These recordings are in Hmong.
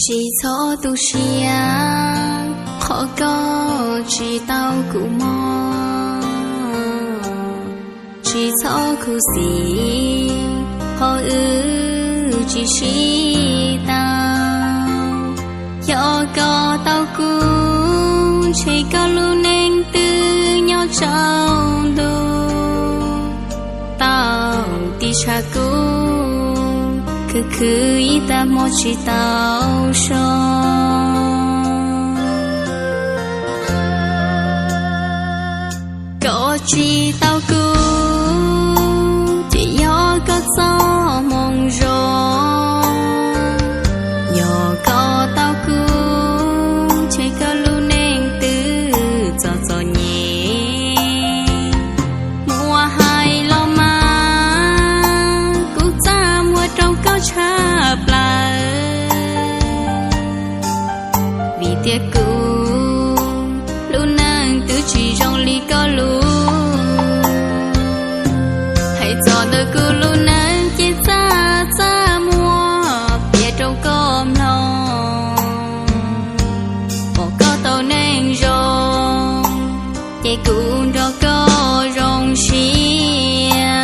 Tsis txhob tu siab qhov koj tsis tau kuv mog, tsis txhob khuv xim qhov wb tsis sib tau. Yog koj tau kuv, ntshe koj lub neej twb nyob tsaus ntuj. Tau tis tshav kub, khwv khwv ib tag hmo tsis tau so. Koj tsis tau kuv, ces yog koj txoj moo zoo. Yog koj tau kuv, ntshe koj lub neej twb txom txom nyem. Muab hais los mas kuv txaj muag rau koj tshaj plaws, vim tias kuv lub neej twb tsis zoo li koj lub. Hais txog ntawm kuv lub neej ces txaj txaj muag piav rau koj mloog. Pom koj tau neej zoo, ces kuv nrog koj zoo siab.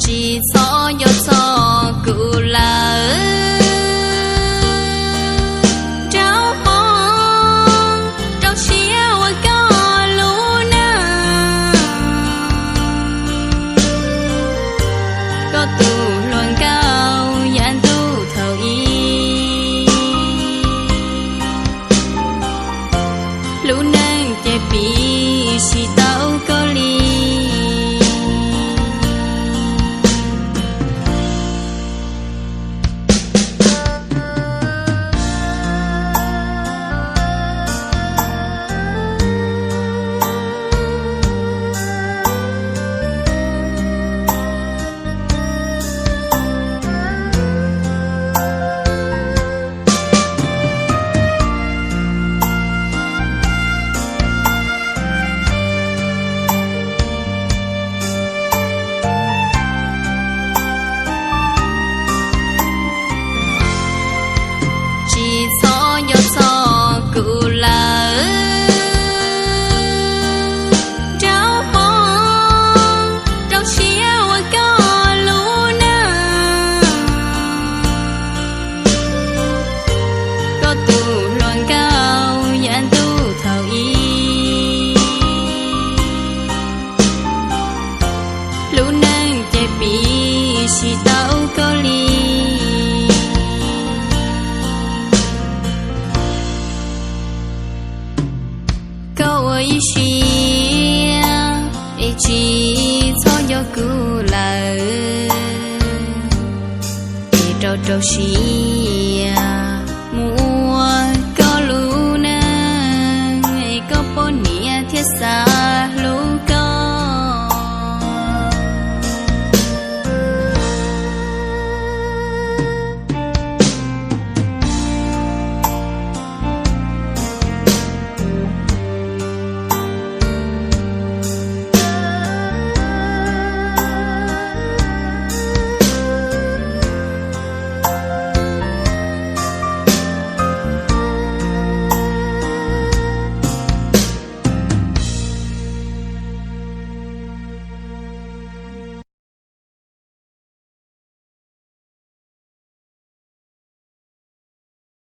Tsis txhob nco txog kuv lawm, rau hmo rau siab ua koj lub neej. Koj tus hluas nkauj yav ntuj thaum ub, lub neej ces piv tsis tau koj li. Tsis txhob nco txog kuv lawm, rau hmo rau siab ua koj lub neej. Koj tus hluas nkauj yav ntuj thaum ub, lub neej ces piv tsis tau koj li. Koj ua ib siab es tsis txhob nco kuv lawm, es rau rau siab